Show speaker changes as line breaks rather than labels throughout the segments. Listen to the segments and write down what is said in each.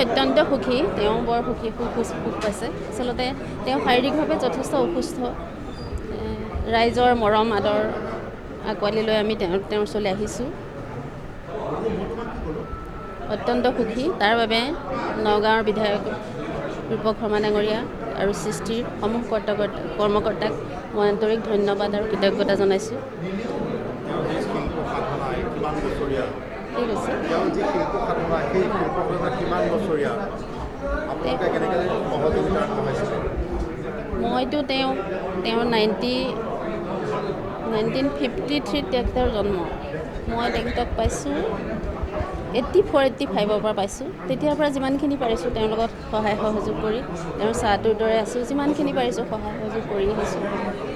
অত্যন্ত সুখী, তেওঁ বৰ সুখী, সুখ সুখ পাইছে। আচলতে তেওঁ শাৰীৰিকভাৱে যথেষ্ট অসুস্থ। ৰাইজৰ মৰম আদৰ আঁকোৱালি লৈ আমি তেওঁৰ ওচৰলৈ আহিছোঁ, অত্যন্ত সুখী। তাৰ বাবে নগাঁৱৰ বিধায়ক ৰূপক শৰ্মা ডাঙৰীয়া আৰু সৃষ্টিৰ সমূহ কৰ্মকৰ্তাক মই আন্তৰিক ধন্যবাদ আৰু কৃতজ্ঞতা জনাইছোঁ। কি কৈছে? মইতো তেওঁৰ 1953ত তেওঁৰ জন্ম। মই তেখেতক পাইছোঁ 84 85ৰ পৰা পাইছোঁ। তেতিয়াৰ পৰা যিমানখিনি পাৰিছোঁ তেওঁৰ লগত সহায় সহযোগ কৰি, তেওঁৰ ছাঁটোৰ দৰে আছোঁ, যিমানখিনি পাৰিছোঁ সহায় সহযোগ কৰি আহিছোঁ।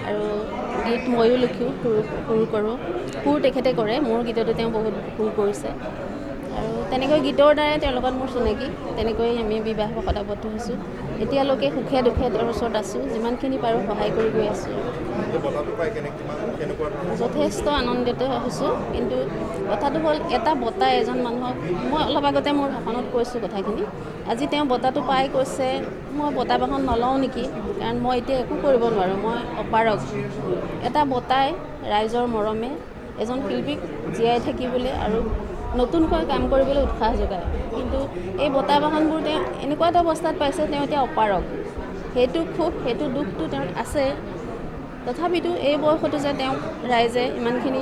আৰু গীত ময়ো লিখোঁ, সুৰ কৰোঁ, সুৰ তেখেতে কৰে, মোৰ গীততো তেওঁ বহুত সুৰ কৰিছে। আৰু তেনেকৈ গীতৰ দ্বাৰাই তেওঁৰ লগত মোৰ চিনাকি, তেনেকৈ আমি বিবাহ পাশত আবদ্ধ হৈছোঁ। এতিয়ালৈকে সুখে দুখে তেওঁৰ ওচৰত আছোঁ, যিমানখিনি পাৰোঁ সহায় কৰি গৈ আছোঁ। যথেষ্ট আনন্দিত হৈছোঁ। কিন্তু কথাটো হ'ল, এটা বঁটা এজন মানুহক, মই অলপ আগতে মোৰ ভাষণত কৈছোঁ কথাখিনি, আজি তেওঁ বঁটাটো পাই কৈছে মই বঁটা বাহন নলওঁ নেকি, কাৰণ মই এতিয়া একো কৰিব নোৱাৰোঁ, মই অপাৰগ। এটা বঁটাই ৰাইজৰ মৰমে এজন শিল্পীক জীয়াই থাকিবলৈ আৰু নতুনকৈ কাম কৰিবলৈ উৎসাহ যোগায়। কিন্তু এই বঁটা বাহনবোৰ তেওঁ এনেকুৱা এটা অৱস্থাত পাইছে, তেওঁ এতিয়া অপাৰগ। সেইটো ক্ষোভ, সেইটো দুখটো তেওঁৰ আছে। তথাপিতো এই বয়সতো যে তেওঁক ৰাইজে ইমানখিনি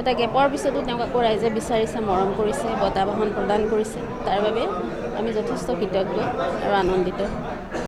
এটা গেপৰ পিছতো তেওঁক আকৌ ৰাইজে বিচাৰিছে, মৰম কৰিছে, বঁটা বাহন প্ৰদান কৰিছে, তাৰ বাবে আমি যথেষ্ট কৃতজ্ঞ আৰু আনন্দিত।